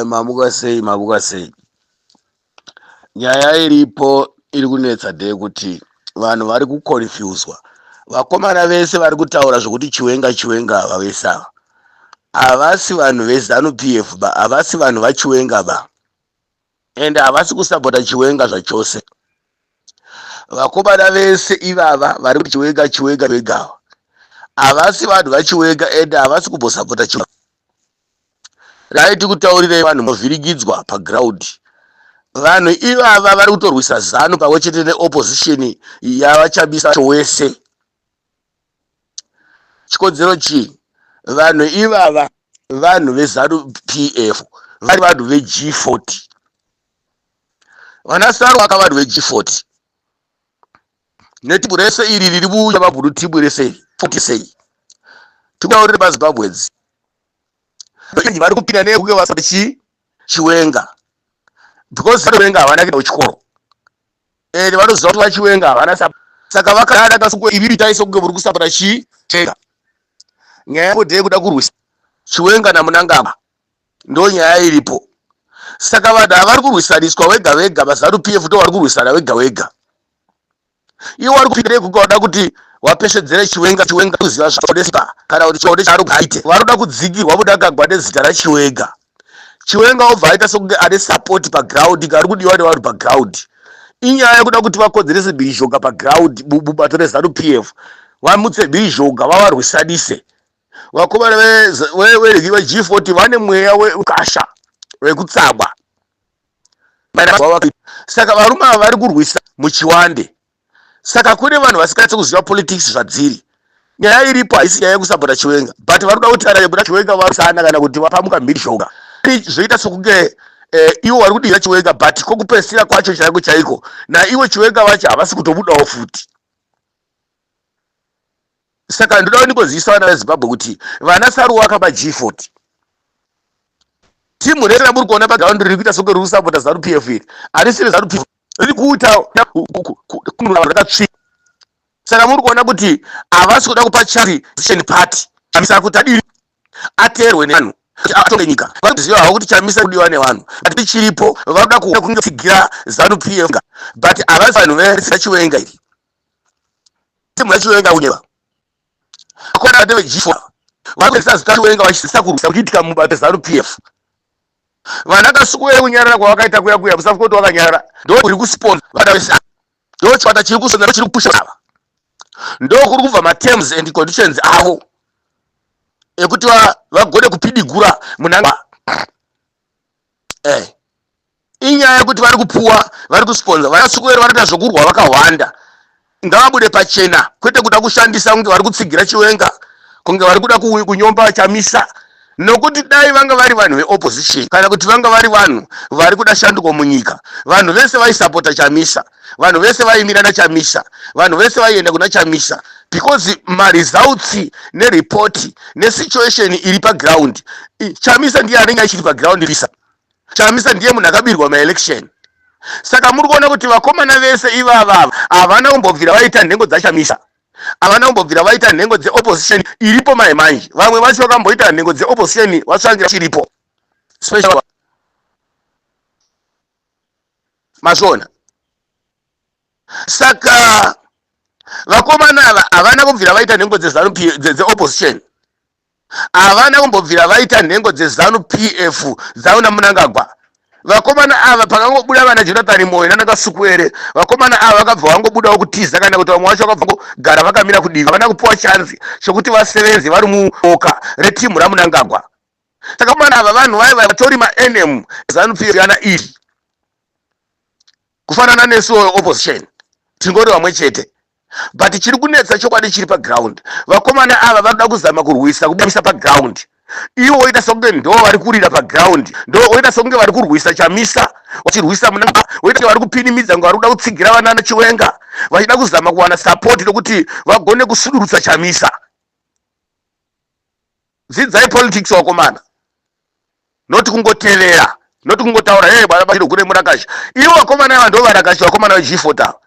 Mamuka sei, mamuka sei? Nyaya iripo iri kunetsa ndeyekuti vanhu vari kuconfuswa. Vakomana vese vari kutaura zvekuti Chiwenga Chiwenga ava vese ava havasi vanhu veZanu PF ba, havasi vanhu vaChiwenga ba, ende havasi kusapota Chiwenga zvachose. Vakomana vese ivava vari kuti Chiwenga Chiwenga Chiwenga ava havasi vanhu vaChiwenga ende havasi kumbosapota Chiwenga. Regai tikutaurirei vanhu munovhirigidzwa paground. Vanhu ivava vari kutorwisa Zanu pamwe chete neopposition yavaChamisa wese. Chikonzero chii? Vanhu ivava vanhu veZanu PF vari vanhu veG40. Vana Saruwaka vanhu veG40. Netimu rese iri riri munyamabhunu timu rese iri 40 sei. Tikutaurire maZimbabweans. Vazhinji vari kupinda nekunge vasati chi Chiwenga. Because Chiwenga havana kuenda kuchikoro. Ende vanoziva kuti vaChiwenga havana saka vakadana kasuku iri itai sokunge muri kusapota chi Chiwenga. Nyaya yavo ndeyekuda kurwisa Chiwenga naMunangagwa. Ndo nyaya iripo. Saka vanhu ava vari kurwisaniswa wega vega, maZanu PF ndo vari kurwisana wega wega. Iwo wari kupinda kuga wada kuti wapesvedzere Chiwenga, Chiwenga kuziva zvaodesipa kana kuti chiode chaari aite. Vanoda kudzingirwa Mnangagwa nezita raChiwenga. Chiwenga obva aita sokunge ane support paground, ari kudiwa nevanhu paground. Inyaya yekuda kuti vakonzerese mhirizhonga paground mubato reZanu PF. Vamutse mhirizhonga vavarwisanise. Vakomana veG40 vane mweya wekasha wekutsamwa. Saka varume ava vari kurwisa muchiwande. Saka kune vanhu vasingatsi kuziva politics zvadziri. Nyaya iripo haisi nyaya yekusapota Chiwenga, but vari kuda kuti kana kuda Chiwenga varwisana kana kuti vapamuka mhirizhonga. Zvoita sokunge ivo vari kudira Chiwenga, but kokupedzisira kwacho chaiko chaiko naivo Chiwenga vacho havasi kutobudawo futi. Saka ndoda ndingozivisa vana veZimbabwe kuti vana Saruwaka maG40 timu rese ramuri kuona paground riri kuita sokunge riri kusapota Zanu PF iri harisi reZanu PF, riri kuita rakatsvina. Saka muri kuona kuti havasi kuda kupa chance opposition party Chamisa kuti adini ateerwe nevanhu kuti atonge nyika. Vanoziva havo kuti Chamisa kudiwa nevanhu, but chiripo vanoda kutsigira Zanu PF, but havasi vanhu veChiwenga iri. Timu yaChiwenga kunyeba. Akona vate veG4 vari kuisa zita Chiwenga vachisisa kurwisa kuchiitika mubato Zanu PF. Vana Kasukuwere kunyarara kwavakaita kuya kuya musafuka kuti wakanyarara ndo kuri kusponsor vana vese ndo chikwata chiri kusonza chiri kupusha ava ndo kuri kubva materms and conditions avo ekuti vagone kupidigura munanga. Inyaya yekuti vari kupuwa, vari kusponza. VanaSukuwere vanoita zvokurwa vakahwanda, ngavabude pachena, kwete kuda kushandisa kunge vari kutsigira Chiwenga, kunge vari kuda kunyomba Chamisa. Nokuti dai vanga vari vanhu veopposition kana kuti vanga vari vanhu vari kuda shanduko munyika, vanhu vese vaisapota Chamisa, vanhu vese vaimira naChamisa, vanhu vese vaienda kuna Chamisa, because maresults nereport nesituation iri paground, Chamisa ndiye anenge achiri paground pisa. Chamisa ndiye munhu akabirwa maelection. Saka muri kuona kuti vakomana vese ivava havana kumbobvira vaita nhengo dzaChamisa, havana kumbobvira vaita nhengo dzeopposition iripo mai manje. Vamwe vacho vakamboita nhengo dzeopposition vatsvangira chiripo special mazviona. Saka vakomana ava havana kubvira vaita nhengo dzeZanu dzeopposition, havana kumbobvira vaita nhengo dzeZanu PF dzauna Mnangagwa. Vakomana ava pakangobuda vana Jonathan Moyo nana Kasukuwere, vakomana ava vakabva vangobudawo kutiza, kana kuti vamwe vacho vakabva vangogara vakamira kudivi, havana kupiwa chanzi chokuti vasevenze vari muboka retimu raMnangagwa. Saka vakomana ava vanhu vaiva vatori maNM ZANU PF yana iri kufanana nesuwo opposition tingori vamwe chete. But chiri kunetsa chokwadi chiri paground, vakomana ava vanoda kuzama kurwisa kubamisa paground, ivo voita sekunge ndo vari kurira paground, ndo voita sekunge vari kurwisa Chamisa, vachirwisa Mnangagwa, voita vari kupinimidza kunge vari kuda kutsigira vanana Chiwenga, vachida kuzama kuwana support nokuti vagone kusudurutsa Chamisa. Dzidzai politics vakomana, not kungotevera, not kungotaura hey bwana bashiro kune murakashi. Ivo vakomana ava ndo varakashi, vakomana veG40 ava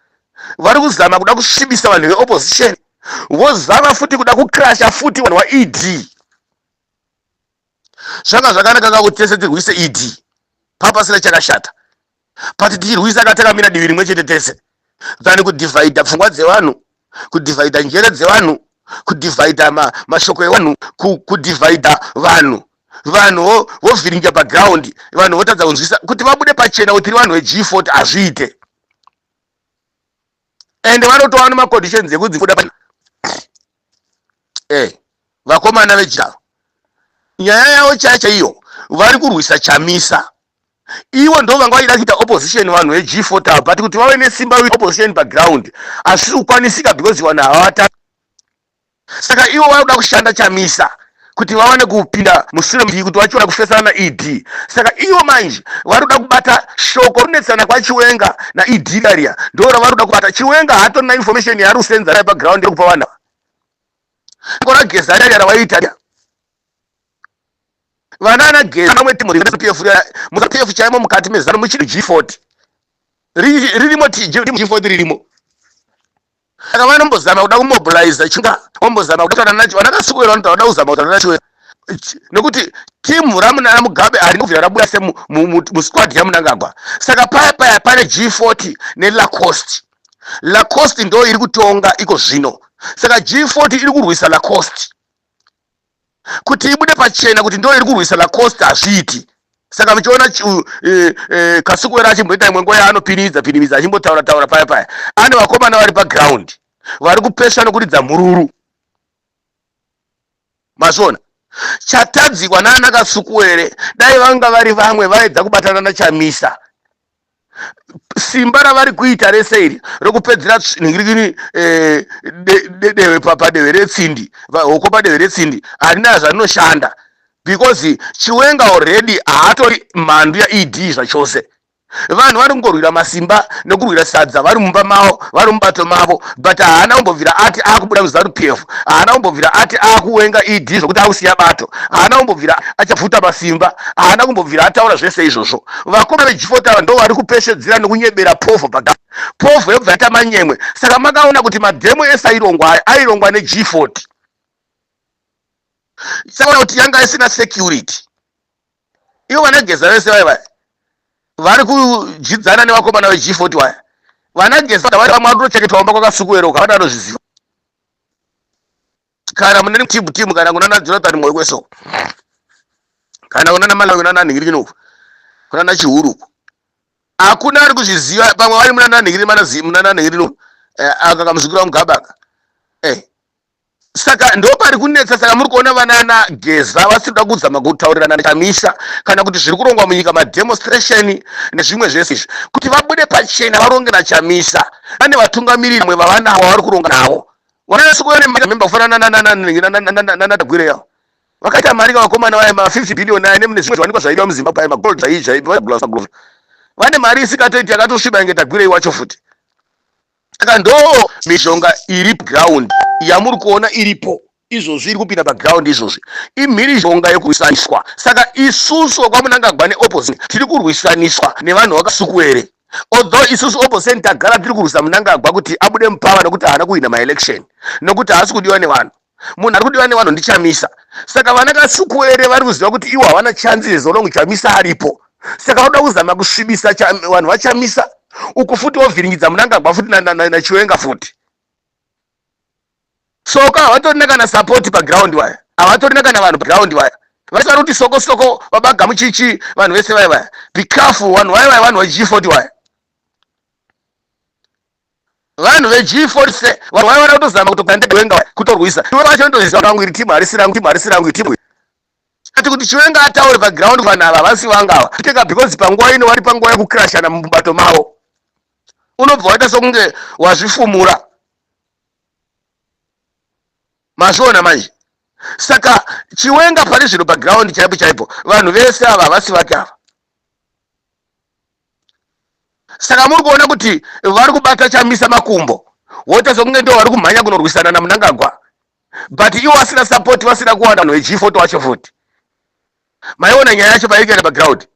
vari kuzama kuda kusvibisa vanhu veopposition, vozama futi kuda kukrasha futi vanhu vaED. Zvanga zvakanaka ka kuti tese tirwise ED. Papasina chakashata. But tichirwisa ka takamira divi rimwe chete tese. Than kudivhaidha pfungwa dzevanhu, kudivhaidha njere dzevanhu, kudivhaidha ma, mashoko evanhu, kudivhaidha vanhu. Vanhu vovhiringa paground, vanhu votadza kunzwisa kuti vabude pachena kuti tiri vanhu veG40 hazviite. Ende vanotova nemaconditions ekunzi kuda eh vakomana vejalo nyaya yavo chaiyo chaiyo vari kurwisa Chamisa. Ivo ndo vanga vachida kuita opposition vanhu veG40 ava, but kuti vave nesimba opposition paground hazvisi kukwanisika because vanhu havata. Saka ivo vari kuda kushanda Chamisa kuti vawane kupinda mushure kuti vachiona kufesana naED. Saka ivo manje vari kuda kubata shoko rinetsana kwaChiwenga naED riya ndo ravari kuda kubata. Chiwenga haatorina information yaari kusenza nayo paground yekupa vanhu ava. Shoko raGeza riya ravaiita riya vana ana Geza vamwe timu reZanu-PF riya muZanu-PF chaimo mukati meZanu muchiri G40 ririmo G40 ririmo. Saka vanombozama kuda kumobiliza chinga vombozama kuda kutaura nacho vana Kasukuwere vanotaura kuda kuzama kutaura nacho nekuti timu ramunana Mugabe harina kubvira rabuda semusquad yaMunangagwa. Saka paya paya pane G40 neLacoste. Lacoste ndo iri kutonga iko zvino. Saka G40 iri kurwisa Lacoste kuti ibude pachena kuti ndo iri kurwisa Lacoste hazviiti. Saka muchiona Kasukuwere achimboita imwe nguva yaanopinimidza pinimidza achimbotaura taura paya paya, ane vakomana vari paground vari kupesha nokuridza mhururu. Mazviona? Chatadzikwa naana Kasukuwere, dai vanga vari vamwe vaedza kubatana naChamisa. Simba ravari kuita rese iri rokupedzera nhingirikini eh, dehwe padehwe retsindi, hoko padehwe retsindi, harina zvarinoshanda because Chiwenga already haatori mhandu yaED zvachose. Vanhu vari kungorwira masimba nekurwira sadza vari mumba mavo, vari mubato mavo, but haana kumbobvira ati akubuda muZanu PF, haana kumbobvira ati akuwenga ED zvokuti akusiya bato, haana kumbobvira achabvuta masimba, haana kumbobvira ataura zvese izvozvo. Vakoma veG40 ava ndo vari kupeshedzera nekunyebera povho paga povho yobva yaita manyemwe. Saka makaona kuti madhemo ese airongwa aya airongwa neG40. Saka kuti yanga isina security. Ivo vana Geza vese vaya vaya vari kudyidzana nevakomana veG40 vaya. Vana Geza vamwe vari kutochengetwa kumba kwaKasukuwere uko havana anozviziva. Kana mune timu timu kana kunana Jonathan Moyo kwese uko. Kana kunana Malawi kunana Nhingirikini uko. Kunana Chihuru uko. Hakuna ari kuzviziva pamwe vari munana Nhingirikini mana munana Nhingirikini uko. Eh, aka kamuzukuru waMugabe aka. Eh. Saka ndopari kunetsa. Saka muri kuona vanana Geza vasiri kuda kuzama kutaurirana naChamisa kana kuti zviri kurongwa munyika mademonstration nezvimwe zvese izvi kuti vabude pachena varonge naChamisa. Vane vatungamiriri vamwe vavanavo vavari kuronga navo. Vanasi kuve nememba kufanana nanaTagwirei avo. Vakaita mari vakomana vaya ma 50 billion aya nemune zvimwe zvawanikwa zvaibiwa muZimbabwe aya magold zvaibiwa. Vane mari isikatoiti yakatosviba inge Tagwirei wacho futi. Saka ndo mishonga iri ground yamuri kuona iripo izvozvi iri kupinda paground izvozvi imhirizhonga yekurwisaniswa. Saka isusu kwaMunangagwa neopposition tiri kurwisaniswa nevanhu vaKasukuwere. Although isusu opposition tagara tiri kurwisa Mnangagwa kuti abude mupower nekuti haana kuhwina maelection nekuti haasi kudiwa nevanhu. Munhu ari kudiwa nevanhu ndiChamisa. Saka vana Kasukuwere vari kuziva kuti ivo havana chance as long Chamisa aripo. Saka vanoda kuzama kusvibisa vanhu vaChamisa uku futi vovhiringidza Mnangagwa futi naChiwenga futi. Soko havatorina kana support paground vaya, havatorina kana vanhu paground vaya. Vese vari kuti soko soko vabaga muchichi vanhu vese vaya vaya. Be careful vanhu vaya vaya vanhu veG40 vaya. Vanhu veG40 se vanhu vaya vada kutozama kutoganda Chiwenga vaya kutorwisa. Iwe vacho ndoziva vangu iri team harisi rangu team harisi rangu team. Ati kuti Chiwenga ataure paground vanhu ava havasi vanga ava. Teka because panguva ino vari panguva yekukrashana mubato mavo. Unobva waita sokunge wazvifumura. Mazviona manje. Saka Chiwenga pari zvino paground chaipo chaipo vanhu vese ava havasi vake ava. Saka muri kuona kuti vari kubata Chamisa makumbo woita sokunge ndo vari kumhanya kunorwisana naMnangagwa but ivo vasina support vasina kuwana vanhu veG40 wacho futi. Maiona nyaya yacho pairi kuenda paground.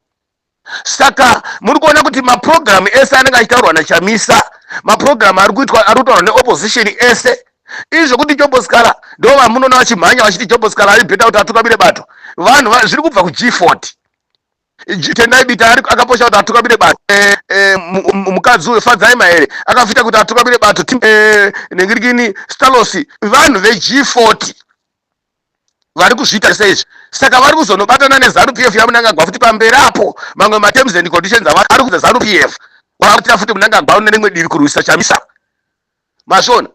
Saka muri kuona kuti maprogramu ese anenge achitaurwa naChamisa, maprogramu ari kuitwa ari kutaurwa neopposition ese Izvo kuti Jobho Sikhala ndo vamunoona vachimhanya vachiti Jobho Sikhala ari better kuti atungamire bato. Vanhu zviri kubva kuG40. Tendai Biti ari akaposha kuti atungamire bato. Mukadzi uyu Fadzai Mahere akafita kuti atungamire bato. Nengirikini Stalos, vanhu veG40 vari kuzviita seizvi. Saka vari kuzonobatana neZanu PF yaMnangagwa futi pamberi apo. Mamwe materms and conditions ava ari kuza Zanu PF vakuitira futi Mnangagwa nerimwe divi kurwisa Chamisa. Mazviona?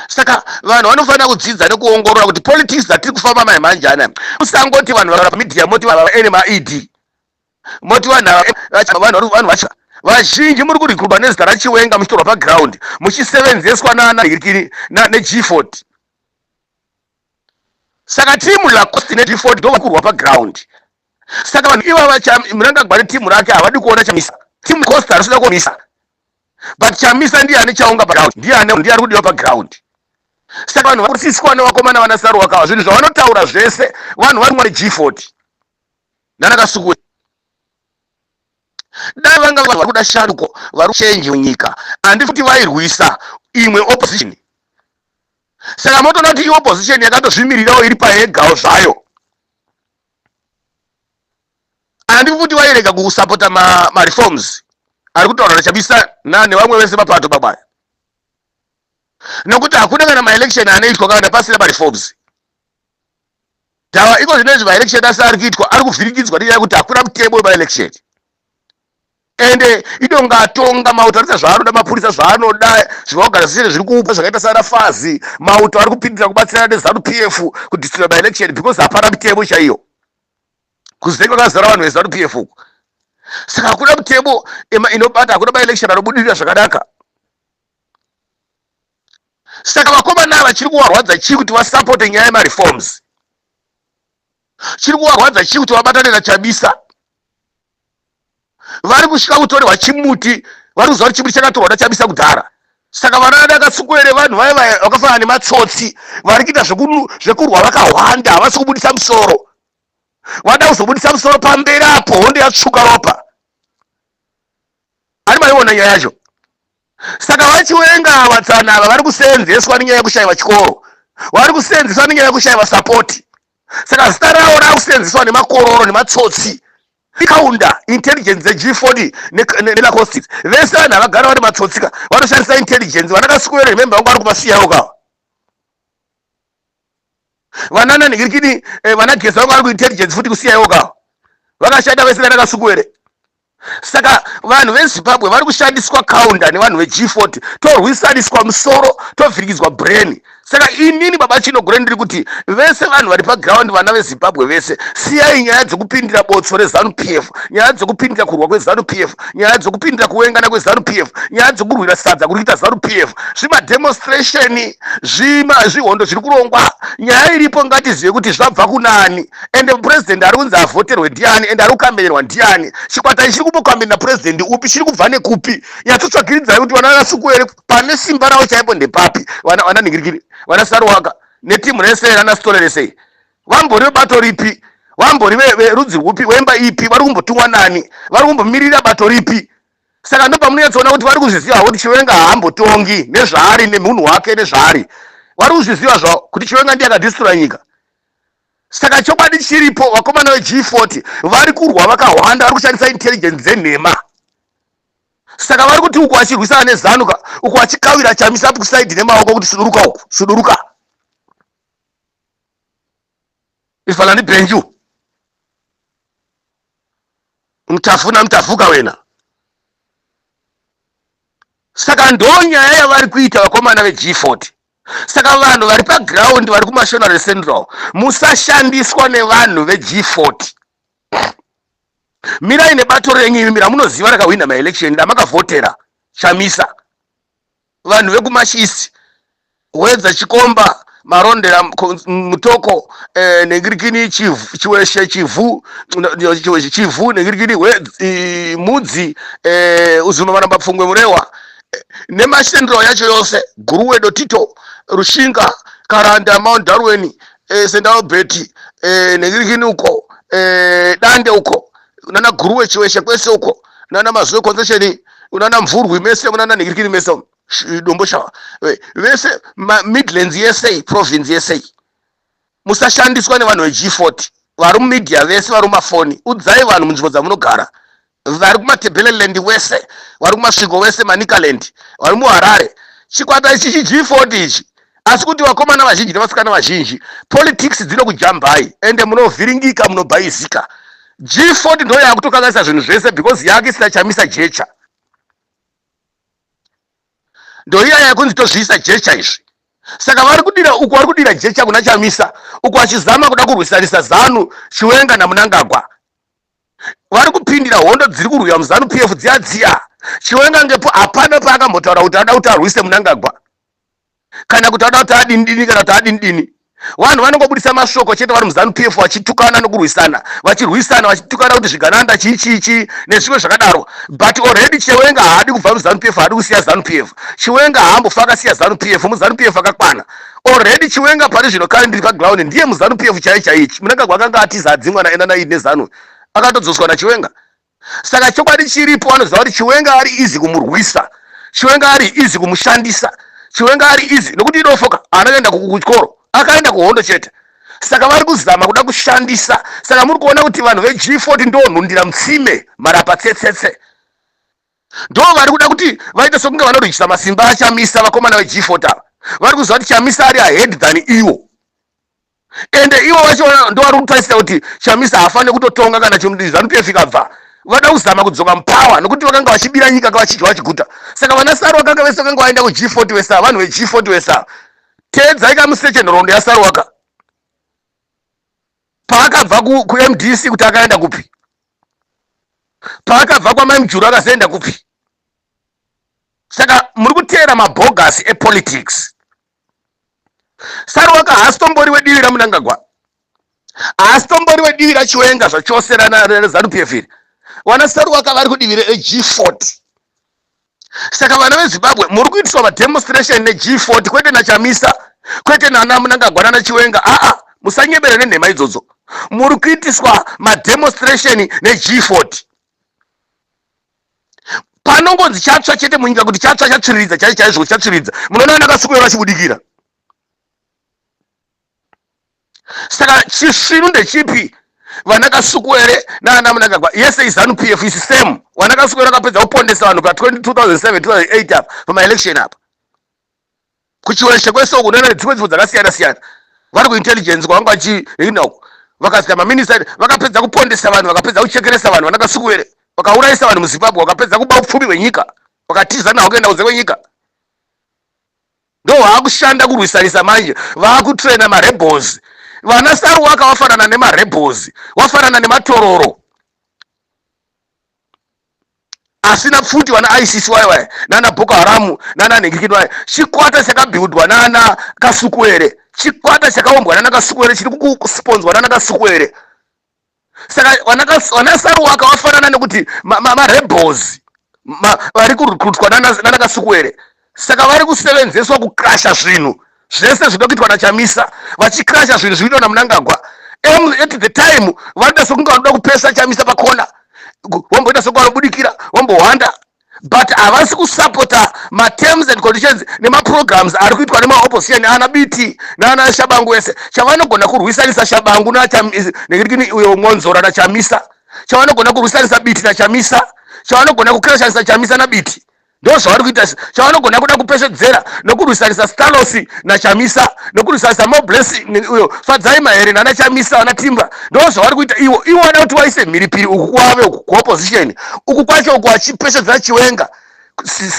Saka vanhu vanofanira kudzidza nekuongorora kuti politics dzatiri kufamba mai manje anaya. Usangoti vanhu varara pamedia moti vanhu ava maED, moti vanhu ava vanhu vanhu vacha vazhinji muri kurikurwa nezita raChiwenga, muchitorwa paground, muchisevenzeswa nana hirikiri neG40. Saka timu Lacoste neG40 ndo vakurwa paground. Saka vanhu ivava, Mnangagwa netimu rake havadi kuona Chamisa. Timu Lacoste harisida kuomisa, but Chamisa ndiye ane chaunga paground, ndiye ari kudiwa paground. Saka vanhu vakusiswa nevakomana vana Saruwakawa, zvinhu zvavanotaura zvese, vanhu vari mwa G40 nana Kasuku. Dai vanga vanhu vari kuda shanduko, vari kuchange munyika, handi futi vairwisa imwe opposition. Saka motoona kuti iopposition yakatozvimirirawo, iri payegawo zvayo. Handi futi vairega kusapota mareforms ari kutaura naChamisa nevamwe vese mapato babaya, nokuti hakuna kana maelection anoitwa kana pasina mareforms. Tava iko zvinezvi, maelection asi ari kuitwa ari kuvhirikidzwa nenyaya yekuti hakuna mutemo wemaelection. Ende idonga atonga mauto arikuita zvaanoda, mapurisa zvaanoda, zvimaorganization zviri kuupa zvakaita sana FAZ, mauto ari kupindira kubatsirana neZanu PF kudistura maelection, because hapana mitemo chaiyo. Kuzenge kwakazara vanhu veZanu PF uku. Saka hakuna mutemo inobata, hakuna maelection anobudirira zvakanaka. Saka vakomana ava, chiri kuvarwadza chii kuti vasapote nyaya yemareforms? Chiri kuvarwadza chii kuti vabatane naChamisa? Vari kusvika kutorerwa chimuti, vari kuziva kuti chimuti chakatorwa naChamisa kudhara. Saka vana Kasukuwere, vanhu vaya vaya vakafanana nematsotsi vari kuita zvekurwa vakahwanda, havasi kubudisa musoro. Vada kuzobudisa musoro pamberi apo hondo yatsvuka ropa. Ari maiona nyaya yacho. Saka vaChiwenga ava, tsana ava, vari kuseenzeswa nenyaya yekushayiwa chikoro, vari kuseenzeswa nenyaya yekushayiwa support. Saka zita ravo raakuseenzeswa nemakororo nematsotsi, counter intelligence dzeG40 neLacoste vese. Vanhu havagara vari matsotsika, vanoshandisa intelligence. Vana Kasukuwere, remember, vangu vari kumasiyawo kava vanana nhikirikini, vana Geza vangu vari kuintelligence futi, kusiyawo kava vakashanda vese vana Kasukuwere. Saka vanhu veZimbabwe vari kushandiswa counter nevanhu veG40, torwisaniswa musoro, tovhirikidzwa brain. Saka inini Baba Chinogore ndiri kuti vese vanhu vari paground, vana veZimbabwe vese, siyai nyaya dzekupindira botso reZanu PF, nyaya dzekupindira kurwa kweZanu PF, nyaya dzekupindira kuwengana kweZanu PF, nyaya dzekurwira sadza kuri kuita Zanu PF, zvimademonstration, zvihondo zviri kurongwa. Nyaya iripo, ngatizive kuti zvabva kunani, ende purezidendi ari kunzi avhoterwe ndiani, ende ari kukambenerwa ndiani? Chikwata ichi chiri kumbokambenera purezidendi upi? Chiri kubva nekupi? Nyatsotsvagiridzai kuti vana Kasukuwere pane simba ravo chaipo ndepapi. Vana Nhingirikiri, vana Saruwaka netimu rese rana Stole resei, vambori vebato ripi? Vambori verudzi rwupi, wemba ipi? Vari kumbotumwa nani? Vari kumbomirira bato ripi? Saka ndo pamunonyatsoona kuti vari kuzviziva kuti Chiwenga haambotongi nezvaari, nemunhu wake nezvaari. Vari kuzviziva zvavo kuti Chiwenga ndiye akadhistura nyika. Saka chokwadi chiripo, vakomana veG40 vari kurwa vakahwanda, vari kushandisa intelligence dzenhema. Saka vari kuti uku vachirwisana neZanuka, uku vachikawira Chamisa kusaidi nemaoko kuti suduruka uku, suduruka, ifanani bhenju mutafuna mutafuka wena. Saka ndo nyaya yavari kuita vakomana veG40. Saka vanhu vari paground, vari kuMashonaland Central, musashandiswa nevanhu veG40. Mirai nebato renyu imi ramunoziva rakahwina maelection, ramakavhotera Chamisa. Vanhu vekuMash East, Wedza, Chikomba, Marondera, Mutoko, Nengirikini, Chiweshe, Chivhu, Chivhu, Nengirikini, Mudzi, Uzumba, Maramba Pfungwe, Murewa nemaCentral yacho yose, Guruwe, Dotito, Rushinga, Karanda, Mount Darwin, St Albert, Nengirikini uko, Dande uko, nana Guruwe, Chiweshe kwese uko, nana Mazowe Concession, nana Mvurwi mese, nana Nengirikini mese. Domboshava vese, Midlands yese, province yese, musashandiswa nevanhu veG40 vari mumedia vese vari mumafoni. Udzai vanhu munzvimbo dzamunogara, vari kuMatebeleland wese, vari kuMasvingo wese, Manicaland, vari muHarare. Chikwata ichi chiG40 ichi, asi kuti vakomana vazhinji nevasikana vazhinji, politics dzinokujambai ende munovhiringika, munobhaizika. G40 ndo yakutokanganisa zvinhu zvese because yake isina Chamisa jecha, ndoiya yakunzi tozviisa jecha izvi. Saka vari kudira uku, vari kudira jecha kuna Chamisa uku, achizama kuda kurwisanisa ZANU, Chiwenga naMunangagwa. Vari kupindira hondo dziri kurwira muZANU PF dziya dziya. Chiwenga ngepo hapana paakambotaura kuti anoda kuti arwise Munangagwa, kana kuti anoda kuti adini dini, kana kuti adini dini. Vanhu vanongobudisa mashoko chete vari muZANU PF, vachitukana nokurwisana, vachirwisana, vachitukana kuti zvigananda, chii chii chii nezvimwe zvakadaro. But already Chiwenga haadi kubva muZANU PF, haadi kusiya ZANU PF. Chiwenga haambofa akasiya ZANU PF, muZANU PF akakwana already. Chiwenga pari zvino kare ndiri paground, ndiye muZANU PF chai chaichi. Munangagwa akanga atiza, adzingwa naenana neZANU, akatodzoswa naChiwenga. Saka chokwadi chiripo, anoziva kuti Chiwenga ari easy kumurwisa, Chiwenga ari easy kumushandisa, Chiwenga ari easy nokuti idofoka, haana kuenda kuchikoro, akaenda kuhondo chete. Saka vari kuzama kuda kushandisa. Saka muri kuona kuti vanhu veG40 ndo nhundira mutsime marapa tsetsetse, ndo vari kuda kuti vaite sokunge vanorwisa masimba aChamisa. Vakomana veG40 ava vari kuziva kuti Chamisa ari ahead than iwo, ende ivo vacho ndo vari kutarisira kuti Chamisa haafaniri kutotonga kana ZANU PF ikabva. Vada kuzama kudzoka mupower nokuti vakanga vachibira nyika, kavachidya vachiguta. Saka vana Saruwaka vese vakanga vaenda kuG40 vese, vanhu veG40 vese ava, teedzai kamuseche nhoroondo yaSaruwaka paakabva kuMDC kuti akaenda kupi, paakabva kwaMai Mujuru akazoenda kupi. Saka muri kuteera mabhogasi epolitics. Saruwaka haasitombori wedivi raMunangagwa, haasitombori wedivi raChiwenga zvachose, reZANU PF iri. Vana Saruwaka vari kudivi reG40. Saka vana veZimbabwe, muri kuitiswa mademonstration neG40, kwete naChamisa, kwete nana Munangagwa nana Chiwenga. Aa, musanyebere nenhema idzodzo. Muri kuitiswa mademonstration neG40. Panongonzi chatsva chete munyika, kuti chatsva, chatsviriridza chai chaizvo, kuti chatsviriridza, munoona vana Kasukuwere vachibudikira. Saka chisvinu ndechipi? Vana Kasukuwere naana Munangagwa yese iZANU PF, is same. Vana Kasukuwere vakapedza kupondesa vanhu pa2007 2008 apa, pamaelection apa, kuChiweshe kwese uku nana dzimwe nzvimbo dzakasiyana siyana, vari kuintelligence kwavanga vachiina uku, vakazita maminista, vakapedza kupondesa vanhu, vakapedza kuchekeresa vanhu. Vana Kasukuwere vakaurayisa vanhu muZimbabwe, vakapedza kuba upfumi hwenyika, vakatiza nawo kuenda kunze kwenyika. Ndo vaakushanda kurwisanisa manje, vaakutraina marebels. Vana Saruwaka vafanana nemarebels, wafanana nematororo asina pfuti, vana ICC waiwai nana Boko Haram nana nhingikini. Chikwata chakabhildwa nana Kasukuwere, chikwata chakaumbwa nana Kasukuwere, chiri kusponzwa nana Kasukuwere. Saka vana Saruwaka vafanana nekuti marebels vari kurekrutwa nana Kasukuwere. Saka vari kusevenzeswa kukrasha zvinhu zvese zvinoda kuitwa naChamisa, vachikrasha zvinhu zvinoitwa naMunangagwa. At the time vanoda sokunge vanoda kupesa Chamisa pakona, vomboita sokunge vanobudikira, vombohwanda, but havasi kusapota materms and conditions nemaprograms ari kuitwa nemaopposition, ana Biti naana Shabangu wese. Chavanogona kurwisanisa Shabangu nekuti uyo Mwonzora naChamisa, chavanogona kurwisanisa Biti naChamisa, chavanogona kukrashanisa Chamisa naBiti, ndo zvavari kuita. Chavanogona kuda kupesvedzera nokurwisanisa Stalosi naChamisa, nokurwisanisa Mobles uyo Fadzai Mahere nana Chamisa, vana Timba, ndo zvavari kuita ivo. Ivo vada kuti vaise mhiripiri uku kwave uku kuopposition uku kwacho uku, vachipesvedzera Chiwenga.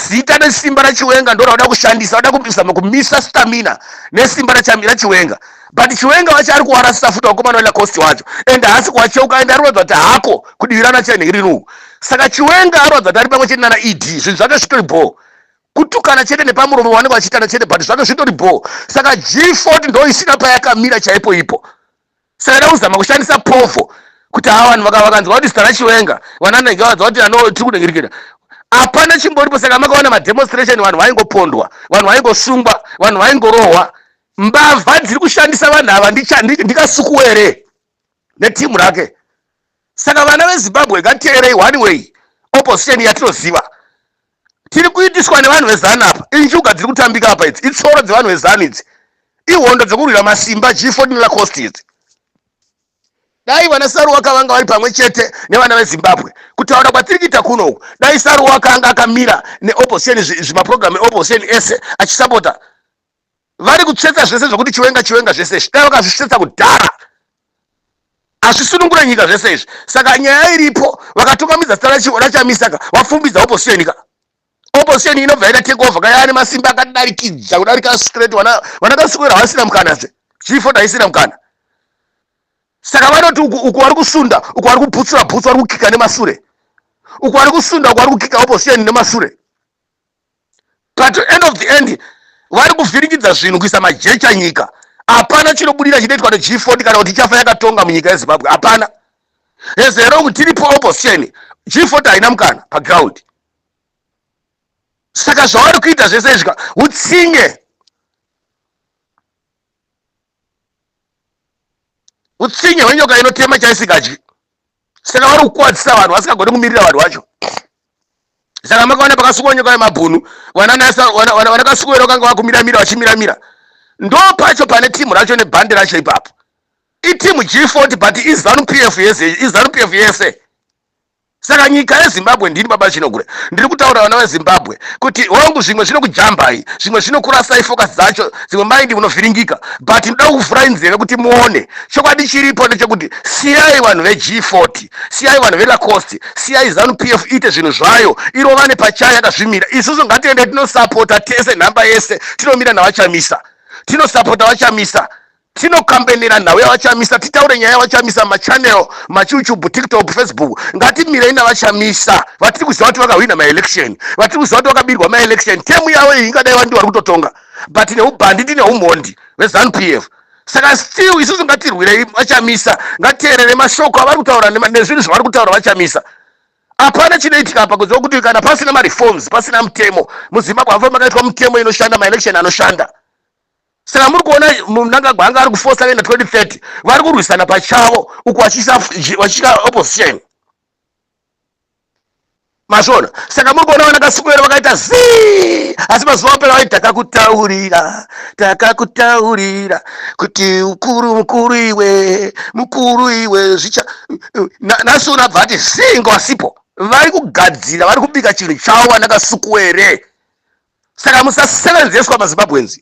Zita nesimba raChiwenga ndo rauda kushandisa, vada kuzama kumisa stamina nesimba raChiwenga. But Chiwenga wacho ari kuwarasisa futi vakomana veLacoste wacho, and haasi kuwacheuka, ende ari kuratidza kuti hako kudivirana chenhirinu. Saka Chiwenga aratidza kuti ari pamwe chete nana ED, zvinhu zvake zvitori bho, kutukana chete nepamuromo vanenge vachiitana chete, but zvake zvitori bho. Saka G40 ndo isina payakamira chaipo ipo. Saka da kuzama kushandisa povho kuti ava vanhu vakanzwa kuti zita raChiwenga, vananenge vanzwa kuti ano tiri kunengirikira, hapana chimboripo. Saka makaona mademonstration, vanhu vaingopondwa, vanhu vaingosungwa, vanhu vaingorohwa. Mbavha dziri kushandisa vanhu ava ndiKasukuwere netimu rake. Saka vana veZimbabwe, ngatiteerei one way opposition yatinoziva. Tiri kuitiswa nevanhu veZanu apa. Injuga dziri kutambika apa idzi. Itsoro dzevanhu veZanu idzi. Ihondo dzekurwira masimba G14 Lacoste idzi. Dai vana Saruwaka vanga vari pamwe chete nevana veZimbabwe. Kutaura kwatiri kuita kuno uku. Dai Saruwaka anga akamira neopposition, zvimaprogram eopposition ese achisapota. Vari kutsvetsa zvese zvekuti Chiwenga Chiwenga zvese izvi. Dai vakazvisvetsa kudhara. Hazvisunungure nyika zvese izvi. Saka nyaya iripo, vakatungamidza zita raChamisa ka, vafumbidza opposition ka. Opposition inobva yaita take over ka, yaane masimba akadarikidza kudarika straight. Vana vana Kasukuwere havasina mukana zve. G40 haisina mukana. Saka vanoti uku uku vari kusunda, uku vari kuputsura bhutsu, vari kukika nemasure. Uku vari kusunda, uku vari kukika opposition nemasure. But end of the end vari kuvhiringidza zvinhu, kuisa majecha nyika. Hapana chinobudira chinoitwa neG40 kana kuti ichafa yakatonga munyika yeZimbabwe. Hapana. Hezero kuti tiripo opposition, G40 haina mukana paground. Saka zvavari kuita zvese izvi utsinye. Utsinye hwenyoka inotema chaisingadyi. Saka vari kukwadzisa vanhu vasingagoni kumirira vanhu vacho. Saka makaona pakasungwa nyoka yemabhunu, vanaKasukuwere vakanga vakumiramira vachimiramira. Ndo pacho pane timu racho nebhandi racho ipapo. Itimu G40, but iZanu PF yese, iZanu PF yese. Saka nyika yeZimbabwe, ndini Baba Chinogure, ndiri kutaura vana veZimbabwe kuti hongu, zvimwe zvinokujambai, zvimwe zvinokurasai focus dzacho, dzimwe mind munovhiringika, but ndoda kuvhurai nzeve kuti muone chokwadi chiripo ndechekuti siyai vanhu veG40, siyai vanhu veLacoste, siyai ZANU PF iite zvinhu zvayo, irovane pachayo yakazvimira. Isusu ngatiende tinosapota tese, nhamba yese tinomira navaChamisa, tinosapota vaChamisa, tinokambenera nhau yavaChamisa, titaure nyaya yavaChamisa, machannel, maYouTube, TikTok, Facebook. Ngatimirei navaChamisa vatiri kuziva kuti vakahwina maelection, vatiri kuziva kuti vakabirwa maelection. Temu yavo iyi ingadai vandu vari kutotonga, but neubhanditi neumhondi veZANU PF. Saka still isusu ngatirwirei vaChamisa, ngatiteerere mashoko avari kutaura nezvinhu zvavari kutaura vaChamisa. Hapana chinoitika apa kunze kwekuti kana pasina mareforms, pasina mutemo muZimbabwe, hafa makaitwa mutemo inoshanda, maelection anoshanda. Saka muri kuona Mnangagwa anga ari kufosa kuenda 2030, vari kurwisana pachavo uku vachiisa opposition, mazviona? Saka muri kuona vana Kasukuwere vakaita zii, asi mazuva apera vaiti takakutaurira, takakutaurira kuti ukuru mukuru iwe, mukuru iwe zvicha. Nhasi unabva ati zii ngawasipo. Vari kugadzira, vari kubika chinhu chavo vana Kasukuwere. Saka musasevenzeswa, maZimbabweans.